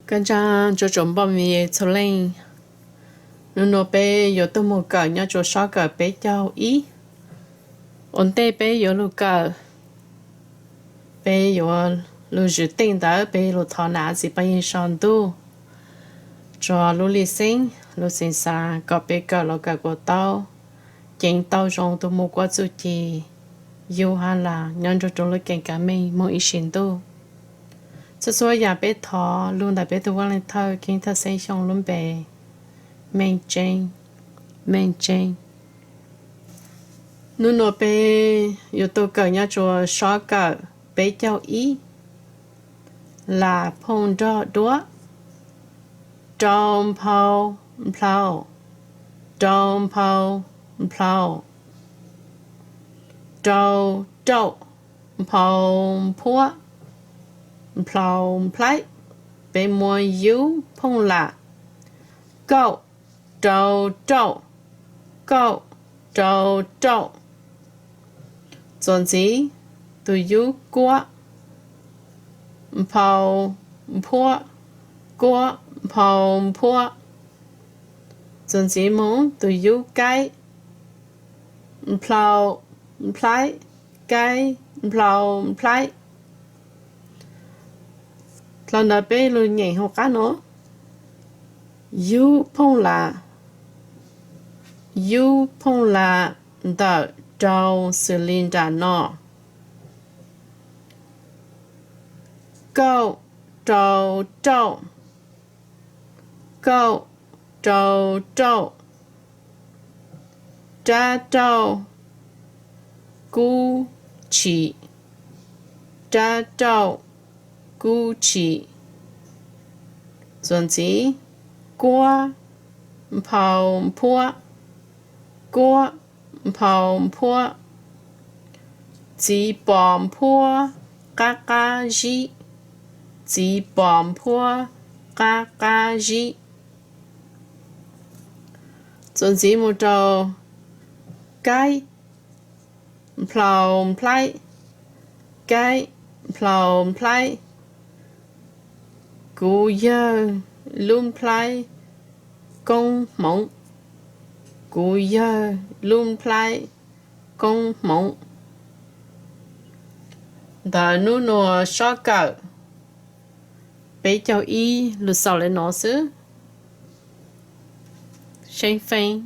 Koj ntsa ntsuag tsuas npoj me txhua leej, nub nua peb yuav tuaj mus kawm nyob rua sob kawm peb caug ib. Ua ntej peb yuav lug kawm, peb yuav lug zwm teej ntawd peb lug thov nam txiv paj yeeg sau ntuj rua lub lig xeeb lub xeev xav kom peb kawm los kawm kuas taub, ceev tau zoo tus mus kuab txuj ci, yug hab las nyob nrug rua lub keeb kav meej moog ib sim ntuj. Txhua txhua yaam peb thov lug ntawm peb tug Vaaj Leej Thawj Keeb Thawj Xeeb Xyooj lub npe, Meej Tseeb, Meej Tseeb. Nub nua peb yuav tuaj kawm nyob rua sob kawm peb caug ib, las phooj nrog duab, rau nphau nplhau, rau nphau nplhau, rau rauj, nphau nphuab, nplhau nplhaib. Peb muab yub phooj las, kauj rau rauj, kauj rau rauj. Txuas ntxiv tus yub kuab, nphau nphuab, kuab nphau nphuab. Txuas ntxiv moog tus yub kaib, nplhau nplhaib, kaib nplhau nplhaib. Dlhau ntawd peb lug nyeem hauv qab nuav, yub phooj las, yub phooj las ntawm rau xws li nram no, kauj rau rauj, kauj rau rauj, rab rauj kub tshim, rab rauj kub tshim. Txuas ntxiv, kuab nphau nphuab, kuab nphau nphuab, txiv pos nphuab, qab qab zib, txiv pos nphuab, qab qab zib. Txuas ntxiv mus rau kaib nplhau nplhaib, kaib nplhau nplhaib. Kuv yawg lub nplhaib koob hmoov, kuv yawg lub nplhaib koob hmoov. Ntawd nub nua sob kawm peb caug ib lug xaus le nuav xwb. Seeb feeb.